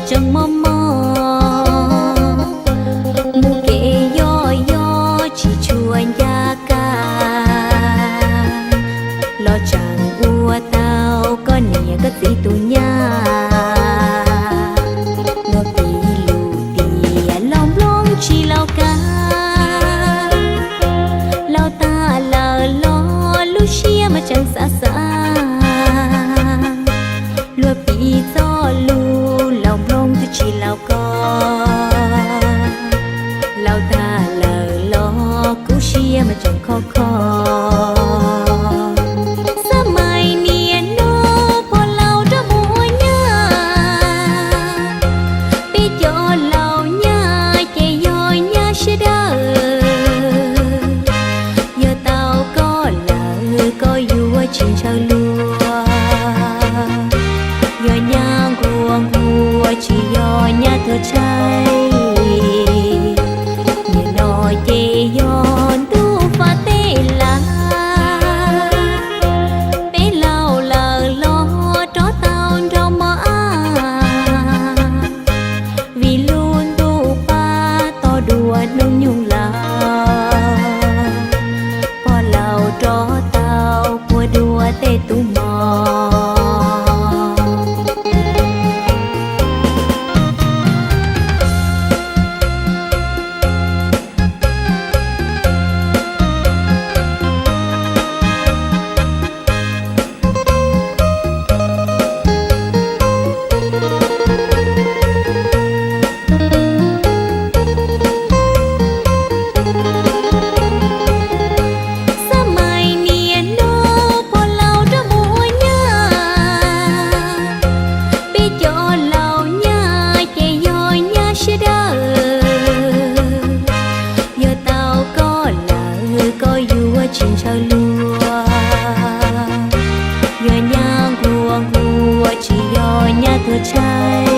tseem mos mos, mus kev yog yog tsis tshua ncaj qab, los tseem ua tau koj niam koj txiv tus nyab. Luag piv lus tias laus nplooj tsis laus kab, laus tag lawm los lub siab mas tseem xav xav. Luag piv txoj lus laus nplooj twb tsis laus koj, laus tag lawm los kuv siab mas tseem khov kho. Xab mais niaj hnub pog laus rov mus ua nyab, peb cov laus nyab ces yog nyab siab dawb. Yog tau koj lawm koj yuav tsis ntshaw luag, yog nyab nquag nquag tsis yog nyab tuag tshaib. Nim no ces yog ntuj faj tej lawm, peb laus lawm los rov tau nrog mos ab. Vim lub ntuj pab tog dua hnub nyoog lawm, pog laus rov tau puag dua tej tub mos. Xab mais niaj hnub pog laus rov mus ua nyab, peb cov laus nyab ces yog nyab siab dawb. Yog tau koj lawm koj yuav tsis ntshaw luag, yog nyab nquag nquag tsis yog nyab tuag tshaib.